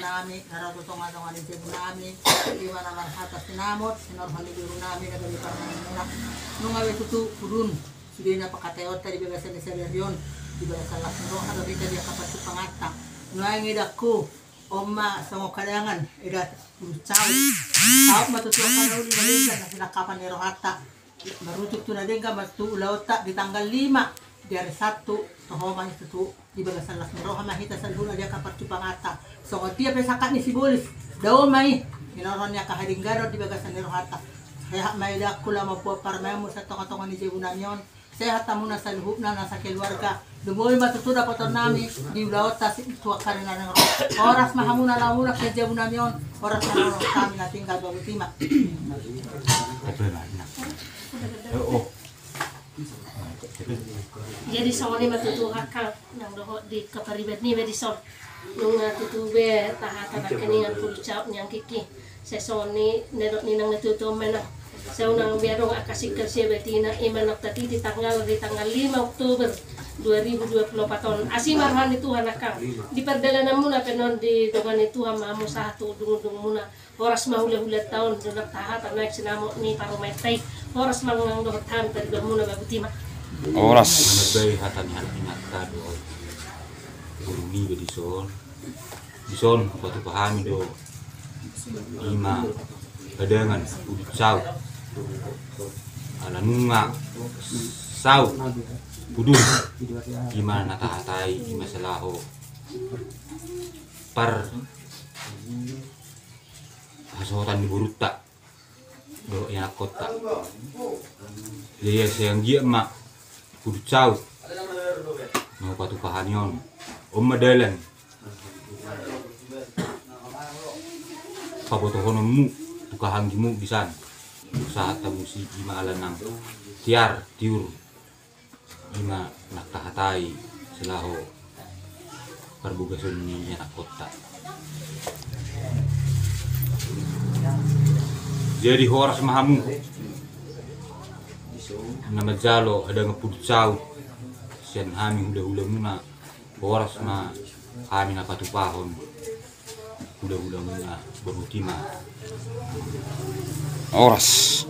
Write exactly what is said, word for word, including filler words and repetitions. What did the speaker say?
nami na ro tu tongatonga ni jabu nami, i ma na marhata sinamot sinorhon ni boru nami na gabe parumaenmuna. Nunga be tutu hudun sude na pangkataionta di bagasan ni sadari on, di bagasan las ni roha do hita di angka partumpanganta. Nuaeng idakku, on ma songon hadangan eda pudun saut. Saut ma tutu angka na uli na denggan na sinangkapan ni rohanta. Marujuk tu na denggan ma tu ulaonta di tanggal lima di ari Sabtu, toho ma i tutu di bagasan las ni roha ma hita saluhutna di angka partumpanganta. Songon dia pe sangkap ni sibolis, dao ma i hinorhon ni angka hadengganon di bagasan ni rohanta. Sehat ma idakku laho mamboan parumaenmu sian tongatonga ni jabu nami on. Sehat hamuna saluhutna na sakeluarga. Lumobi ma tutu dapoton nami di ulaonta si tu angka ari na naeng ro. Horas ma hamuna laho mulak sian jabu nami on. Horas ma laho hami na tinggal, bagot i ma. Jadi songon i ma tutu angka nang dohot di kapariban niba dison. Nunga tutu be tahata nangkiningan pudun saut ni angkiki. Sai songon i na nidok ni inang na tuatua on ma, nang sai unang be adong angka singkir sian betina, i ma nang tatiti tanggal di tanggal lima Oktober dua ribu dua puluh empat on. Asi ma roha ni Tuhan angka di pardalananmuna pe on, di dongan ni Tuhan ma hamu sahat tu ujungujungmuna. Horas ma hulahulanta on, dongan tahata nuaeng sinamot ni parumaenta i. Horas ma nang dohot hami paribanmuna, bagot i ma. Horas. Manambai hata ni hata ni hata dohot boru niba dison. Dison hupatupa hami do i ma hadangan pudun saut. Ala nunga saut pudun, i ma na tahatai, i ma sian laho par hasohotan ni borunta dohot ianakkonta. Jadi sai anggiat ma pudun saut na hupatupa hami on. On ma dalan pabotohononmu tu angka anggimu dison. Sahat tamusi i ma ala nang tiar tiur i ma na tahatai sian laho parbogason ni ianakkonta. Jadi horas ma hamu na manjalo hadangan pudun saut sian hami hulahulamuna. Horas ma hami na patupahon hulahulamuna, bagot i ma. Horas.